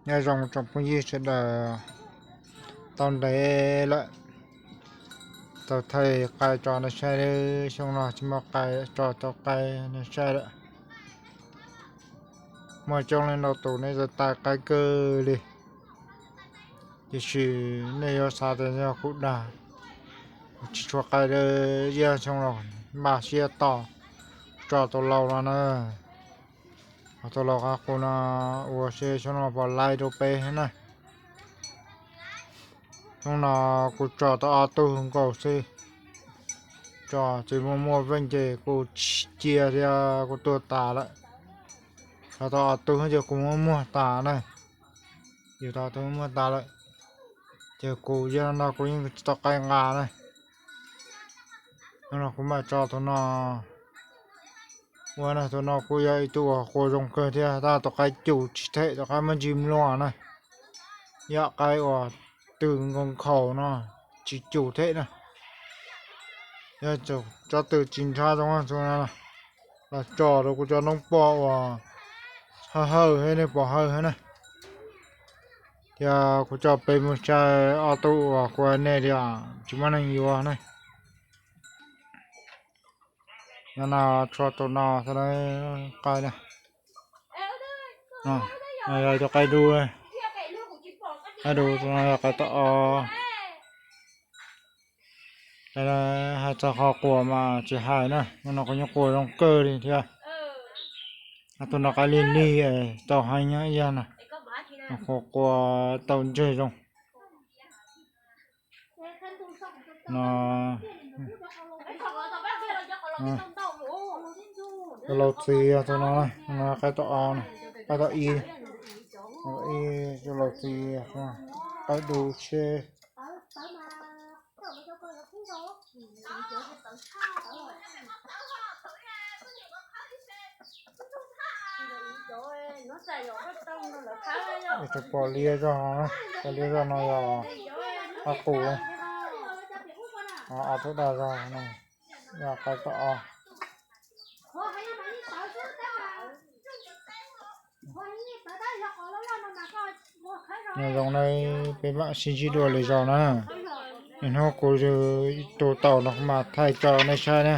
Nyob zoo tsoom phooj ywg sawv daws, tau ntev lawm, tau thaij qai tso nej saib, xyoo no tsis muaj qai tso, tau qai nej saib lawm. Muaj coob leej ntau tus nej tau tau qai kawg li, tiam sis nej yuav xav tias yog kuv dag, tsis tshua qai li, xyoo no npaj siab tos tso tus laus no na. Tus laus qab qus no ua seb xyoo no puas laib rau peb na. Xyoo no kuv tso tau ob tug nkaus xwb, tso tsis muaj muaj veej ces kuv cia thiab kuv tuag tas lawm. Tso tau ob tug ces kuv muab muag tas na, yus tau ob tug muag tas lawm, ces kuv yog no kuv yeej tsis tau qai nqa na. Xyoo no kuv mam tso tus no ua na, tus no kuj yog ib tug uas qua zoo kawg thiab, tab tus qaib cum tsis them, tus qaib muaj ntsis mluas na, yam qaib uas tws nkaus nkhaus no, tsis cum them na. Yog tsob tws tsis nrhab zoo tus no los tso rau kuv cov noob poj uas hawj hawj thiab nej pom hawj thiab na. Thiab kuv coj peb mus saib ob tug uas kuv hais nej tias tsis muaj neeg yuav na. Yog no tshuav tus no xwb, qaib na, yog tus qaib dub, qaib dub, tus no yog qaib tom os. Hais txog qhov quas mas tsis hais na, no kuv yeej quas zoo kawg li thiab. Tus no qaib lig lig tau heev nyob ib yam na, quas quas tau ntseg zoo. No, tus laus txiv tus no, no qaib tom os, qaib tom ib, ib tus laus txiv, qaib dub tsheb. Tus pom liab zog, pom liab zog no yog qaib qus, ob tug dag zog no yog qaib tom os. Nyob zoo na, peb mam sib ntsib dua lwm zaus na. Niaj hnub kuv tus taum no kuv mam thaij tso nej saib na.